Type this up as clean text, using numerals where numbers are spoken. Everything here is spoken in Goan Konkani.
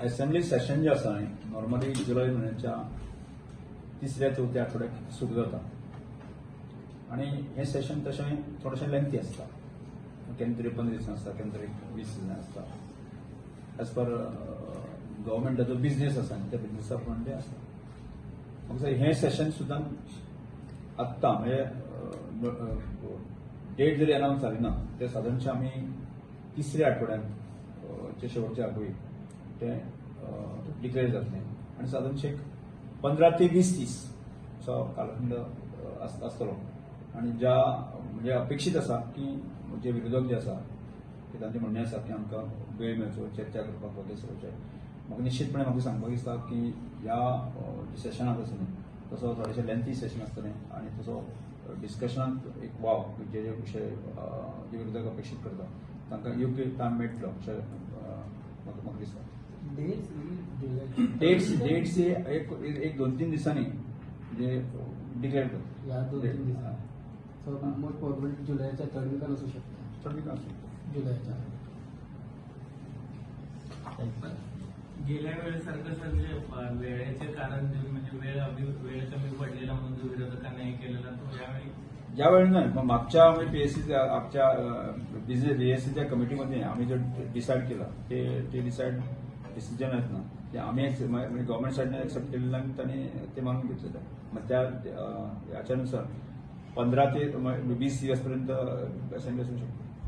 असेंब्ली सेशन जे आसा नॉर्मली जुलय म्हयन्याच्या तिसऱ्या चवथ्या आठवड्याक सुरू जाता आनी हें सेशन तशें थोडेशें लेंथी आसता. केन्ना तरी 15 दिसां आसता, केन्ना तरी 20 दिसां आसता. एज पर गव्हर्मेंटाचो बिझनेस आसा आनी त्या बिझनेसा प्रमाणे तें आसता. म्हाका दिसता हें सेशन सुद्दां आत्तां म्हणजे डेट जरी अनावन्स जाली ना, ते सादारणशें आमी तिसऱ्या आठवड्यांत चे शेवटच्या आठवडी तें डिक्लेअर जातलें आनी सादारणशें एक 15 ते 20 दीस असो कालखंड आसतलो. आनी ज्या म्हणजे अपेक्षीत आसा की जे विरोधक जे आसा की तांचें म्हणणें आसा की आमकां वेळ मेळचो चर्चा करपाक वगैरे सगळें, म्हाका निश्चितपणे म्हाका सांगपाक दिसता की ह्या सेशनाक आसा न्ही, तसो थोडेशें लेंथी सेशन आसतलें आनी तसो डिस्कशनाक एक वाव जे जे विशय जे विरोधक अपेक्षीत करता तांकां योग्य टायम मेळटलो अशें म्हाका दिसता. डेट्स? डेट्स डेट्स एक एक 2-3 दिसांनी म्हणजे डिक्लेअर करता. ह्या 2-3 दिसांनी, सो मोस्ट प्रोबेबली जुलयाच्या थर्ड विकान असू शकता. थर्ड विकान आसूं. जुलयाच्या. गेल्या वेळेसारखं सर, म्हणजे वेळेचे कारण देऊन, म्हणजे वेळ कमी पडलेला म्हणून जो विरोधकांना हे केलेला, तो यावेळी? यावेळी नाही. मग मागच्या आम्ही पीएसी, आमच्या बिझनेस बीएसीच्या कमिटीमध्ये आम्ही जो डिसाईड केला ते ते डिसाईड डिसिजन आहेत ना, ते आम्ही म्हणजे गव्हर्नमेंट साईडने एक्सेप्ट केलेलं आणि त्यांनी ते मानून घेतलेलं आहे. मग त्या याच्यानुसार 15 ते 20 दिवसपर्यंत असेंब्ली असू शकते.